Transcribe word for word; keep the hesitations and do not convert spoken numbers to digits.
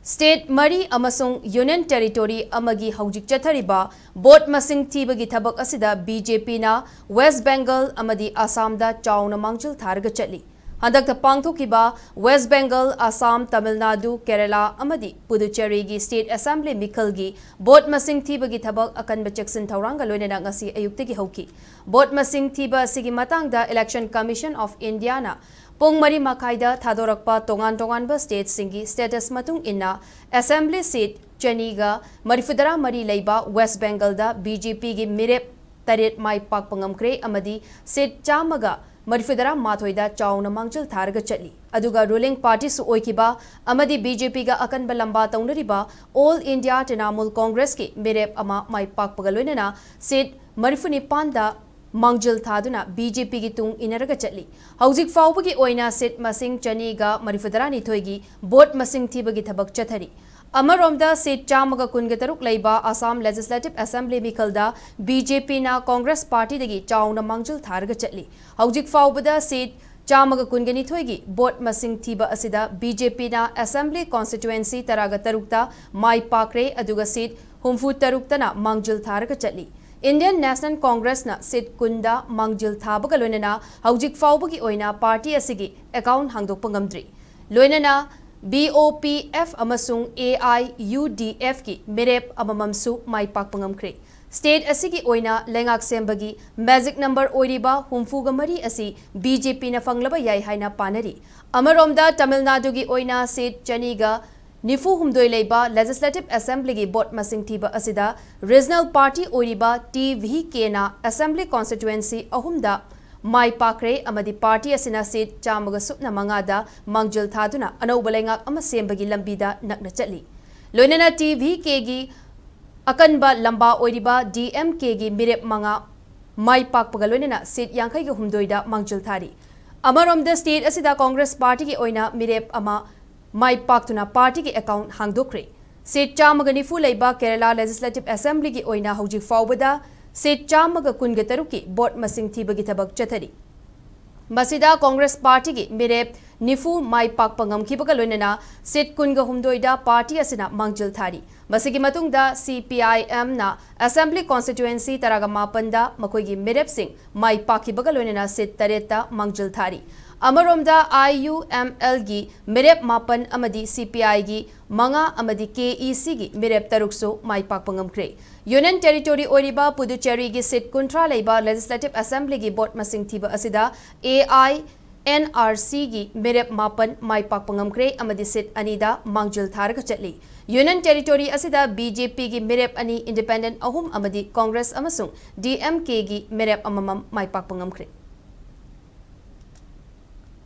State ꯃꯔꯤ ꯑꯃꯁꯨꯡ Union Territory ꯑꯃꯒꯤ ꯍꯧꯖꯤꯛ ꯆꯠꯊꯔꯤꯕ vote ꯃꯁꯤꯡ ꯊꯤꯕꯒꯤ ꯊꯕꯛ ꯑꯁꯤꯗ BJPꯅ West Bengal ꯑꯃꯗꯤ ꯑꯁꯥꯝꯗ ꯆꯥꯎꯅ ꯃꯥꯡꯖꯤꯜ ꯊꯥꯔꯒ ꯆꯠꯂꯤ꯫ ꯍꯟꯗꯛꯇ ꯄꯥꯡꯊꯣꯛꯈꯤꯕ West Bengal, ꯑꯁꯥꯝ, ꯇꯥꯃꯤꯜ ꯅꯥꯗꯨ, ꯀꯦꯔꯂꯥ ꯑꯃꯗꯤ ꯄꯨꯗꯨꯆꯦꯔꯤꯒꯤ state assembly ꯃꯤꯈꯜꯒꯤ vote ꯃꯁꯤꯡ ꯊꯤꯕꯒꯤ ꯊꯕꯛ ꯑꯀꯟꯕ ꯆꯦꯛꯁꯤꯟ ꯊꯧꯔꯥꯡꯒ ꯂꯣꯏꯅꯅ ꯉꯁꯤ ꯑꯌꯨꯛꯇꯒꯤ ꯍꯧꯈꯤ꯫ Vote ꯃꯁꯤꯡ ꯊꯤꯕ ꯑꯁꯤꯒꯤ ꯃꯇꯥꯡꯗ Election Commission of Indiaꯅ ꯄꯨꯡ ꯃꯔꯤ ꯃꯈꯥꯏꯗ ꯊꯥꯗꯣꯔꯛꯄ ꯇꯣꯉꯥꯟ ꯇꯣꯉꯥꯟꯕ stateꯁꯤꯡꯒꯤ status ꯃꯇꯨꯡ ꯏꯟꯅ assembly seat ꯆꯅꯤꯒ ꯃꯔꯤꯐꯨꯇꯔꯥ ꯃꯔꯤ ꯂꯩꯕ West Bengalꯗ BJPꯒꯤ ꯃꯤꯔꯦꯞ ꯇꯔꯦꯠ ꯃꯥꯏ ꯄꯥꯛꯄ ꯉꯝꯈ꯭ꯔꯦ ꯑꯃꯗꯤ seat ꯆꯥꯝꯃꯒ ꯃꯔꯤꯐꯨꯇꯔꯥ ꯃꯥꯊꯣꯏꯗ ꯆꯥꯎꯅ ꯃꯥꯡꯖꯤꯜ ꯊꯥꯔꯒ ꯆꯠꯂꯤ꯫ ꯑꯗꯨꯒ ruling partyꯁꯨ ꯑꯣꯏꯈꯤꯕ ꯑꯃꯗꯤ BJPꯒ ꯑꯀꯟꯕ ꯂꯝꯕꯥ ꯇꯧꯅꯔꯤꯕ All India Trinamool Congressꯀꯤ ꯃꯤꯔꯦꯞ ꯑꯃ ꯃꯥꯏ ꯄꯥꯛꯄꯒ ꯂꯣꯏꯅꯅ seat ꯃꯔꯤꯐꯨꯅꯤꯄꯥꯟꯗ ꯃꯥꯡꯖꯤꯜ ꯊꯥꯗꯨꯅ BJPꯒꯤ ꯇꯨꯡ ꯏꯟꯅꯔꯒ ꯆꯠꯂꯤ꯫ ꯍꯧꯖꯤꯛ ꯐꯥꯎꯕꯒꯤ ꯑꯣꯏꯅ seat ꯃꯁꯤꯡ ꯆꯅꯤꯒ ꯃꯔꯤꯐꯨꯇꯔꯥꯅꯤꯊꯣꯏꯒꯤ vote ꯃꯁꯤꯡ ꯊꯤꯕꯒꯤ ꯊꯕꯛ ꯆꯠꯊꯔꯤ꯫ ꯑꯃꯔꯣꯝꯗ seat ꯆꯥꯝꯃꯒ ꯀꯨꯟꯒ ꯇꯔꯨꯛ ꯂꯩꯕ Assam Legislative Assembly ꯃꯤꯈꯜꯗ BJPꯅ Congress partyꯗꯒꯤ ꯆꯥꯎꯅ ꯃꯥꯡꯖꯤꯜ ꯊꯥꯔꯒ ꯆꯠꯂꯤ꯫ ꯍꯧꯖꯤꯛ ꯐꯥꯎꯕꯗ seat ꯆꯥꯝꯃꯒ ꯀꯨꯟꯒ ꯅꯤꯊꯣꯏꯒꯤ vote ꯃꯁꯤꯡ ꯊꯤꯕ ꯑꯁꯤꯗ BJPꯅ assembly constituency ꯇꯔꯥꯒ ꯇꯔꯨꯛꯇ ꯃꯥꯏ ꯄꯥꯛꯈ꯭ꯔꯦ, ꯑꯗꯨꯒ seat ꯍꯨꯝꯐꯨ ꯇꯔꯨꯛꯇꯅ ꯃꯥꯡꯖꯤꯜ ꯊꯥꯔꯒ ꯆꯠꯂꯤ꯫ Indian National Congressꯅ seat ꯀꯨꯟꯗ ꯃꯥꯡꯖꯤꯜ ꯊꯥꯕꯒ ꯂꯣꯏꯅꯅ ꯍꯧꯖꯤꯛ ꯐꯥꯎꯕꯒꯤ ꯑꯣꯏꯅ party ꯑꯁꯤꯒꯤ account ꯍꯥꯡꯗꯣꯛꯄ ꯉꯝꯗ꯭ꯔꯤ꯫ ꯂꯣꯏꯅꯅ BOPF ꯑꯃꯁꯨꯡ AIUDFꯀꯤ ꯃꯤꯔꯦꯞ ꯑꯃꯃꯝꯁꯨ ꯃꯥꯏ ꯄꯥꯛꯄ ꯉꯝꯈ꯭ꯔꯦ꯫ State ꯑꯁꯤꯒꯤ ꯑꯣꯏꯅ ꯂꯩꯉꯥꯛ ꯁꯦꯝꯕꯒꯤ magic number ꯑꯣꯏꯔꯤꯕ ꯍꯨꯝꯐꯨꯒ ꯃꯔꯤ ꯑꯁꯤ BJPꯅ ꯐꯪꯂꯕ ꯌꯥꯏ ꯍꯥꯏꯅ ꯄꯥꯅꯔꯤ꯫ ꯑꯃꯔꯣꯝꯗ ꯇꯥꯃꯤꯜ ꯅꯥꯗꯨꯒꯤ ꯑꯣꯏꯅ seat ꯆꯅꯤꯒ ꯅꯤꯐꯨ ꯍꯨꯝꯗꯣꯏ ꯂꯩꯕ Legislative Assemblyꯒꯤ vote ꯃꯁꯤꯡ ꯊꯤꯕ ꯑꯁꯤꯗ regional party ꯑꯣꯏꯔꯤꯕ TVKꯅ assembly constituency ꯑꯍꯨꯝꯗ ꯃꯥꯏ ꯄꯥꯛꯈ꯭ꯔꯦ ꯑꯃꯗꯤ party ꯑꯁꯤꯅ seat ꯆꯥꯝꯃꯒ ꯁꯨꯞꯅ ꯃꯉꯥꯗ ꯃꯥꯡꯖꯤꯜ ꯊꯥꯗꯨꯅ ꯑꯅꯧꯕ ꯂꯩꯉꯥꯛ ꯑꯃ ꯁꯦꯝꯕꯒꯤ ꯂꯝꯕꯤꯗ ꯅꯛꯅ ꯆꯠꯂꯤ꯫ ꯂꯣꯏꯅꯅ TVKꯒꯤ ꯑꯀꯟꯕ ꯂꯝꯕꯥ ꯑꯣꯏꯔꯤꯕ DMKꯒꯤ ꯃꯤꯔꯦꯞ ꯃꯉꯥ ꯃꯥꯏ ꯄꯥꯛꯄꯒ ꯂꯣꯏꯅꯅ seat ꯌꯥꯡꯈꯩꯒ ꯍꯨꯝꯗꯣꯏꯗ ꯃꯥꯡꯖꯤꯜ ꯊꯥꯔꯤ꯫ ꯑꯃꯔꯣꯝꯗ state ꯑꯁꯤꯗ Congress partyꯒꯤ ꯑꯣꯏꯅ ꯃꯤꯔꯦꯞ ꯑꯃ ꯃꯥꯏ ꯄꯥꯛꯇꯨꯅ partyꯒꯤ account ꯍꯥꯡꯗꯣꯛꯈ꯭ꯔꯦ꯫ Seat ꯆꯥꯝꯃꯒ ꯅꯤꯐꯨ ꯂꯩꯕ Kerala Legislative Assemblyꯒꯤ ꯑꯣꯏꯅ ꯍꯧꯖꯤꯛ ꯐꯥꯎꯕꯗ seat ꯆꯥꯝꯃꯒ ꯀꯨꯟꯒ ꯇꯔꯨꯛꯀꯤ vote ꯃꯁꯤꯡ ꯊꯤꯕꯒꯤ ꯊꯕꯛ ꯆꯠꯊꯔꯤ꯫ ꯃꯁꯤꯗ Congress partyꯒꯤ ꯃꯤꯔꯦꯞ ꯅꯤꯐꯨ ꯃꯥꯏ ꯄꯥꯛꯄ ꯉꯝꯈꯤꯕꯒ ꯂꯣꯏꯅꯅ seat ꯀꯨꯟꯒ ꯍꯨꯝꯗꯣꯏꯗ party ꯑꯁꯤꯅ ꯃꯥꯡꯖꯤꯜ ꯊꯥꯔꯤ꯫ ꯃꯁꯤꯒꯤ ꯃꯇꯨꯡꯗ C P I M ꯅ Assembly Constituency ꯇꯔꯥꯒ ꯃꯥꯄꯟꯗ ꯃꯈꯣꯏꯒꯤ ꯃꯤꯔꯦꯞꯁꯤꯡ ꯃꯥꯏ ꯄꯥꯛꯈꯤꯕꯒ ꯂꯣꯏꯅꯅ seat ꯇꯔꯦꯠꯇ ꯃꯥꯡꯖꯤꯜ ꯊꯥꯔꯤ꯫ ꯑꯃꯔꯣꯝꯗ I U M L ꯒꯤ ꯃꯤꯔꯦꯞ ꯃꯥꯄꯟ ꯑꯃꯗꯤ C P I ꯒꯤ ꯃꯉꯥ ꯑꯃꯗꯤ K E C ꯒꯤ ꯃꯤꯔꯦꯞ ꯇꯔꯨꯛꯁꯨ ꯃꯥꯏ ꯄꯥꯛꯄ ꯉꯝꯈ꯭ꯔꯦ꯫ Union Territory ꯑꯣꯏꯔꯤꯕ ꯄꯨꯗꯨꯆꯦꯔꯤꯒꯤ seat ꯀꯨꯟꯊ꯭ꯔꯥ ꯂꯩꯕ Legislative Assembly ꯒꯤ vote ꯃꯁꯤꯡ ꯊꯤꯕ ꯑꯁꯤꯗ A I N R C ꯒꯤ ꯃꯤꯔꯦꯞ ꯃꯥꯄꯟ ꯃꯥꯏ ꯄꯥꯛꯄ ꯉꯝꯈ꯭ꯔꯦ ꯑꯃꯗꯤ seat ꯑꯅꯤꯗ ꯃꯥꯡꯖꯤꯜ ꯊꯥꯔꯒ ꯆꯠꯂꯤ꯫ Union Territory ꯑꯁꯤꯗ B J P ꯒꯤ ꯃꯤꯔꯦꯞ ꯑꯅꯤ, Independent ꯑꯍꯨꯝ ꯑꯃꯗꯤ Congress ꯑꯃꯁꯨꯡ D M K ꯒꯤ ꯃꯤꯔꯦꯞ ꯑꯃꯃꯝ ꯃꯥꯏ ꯄꯥꯛꯄ ꯉꯝꯈ꯭ꯔꯦ꯫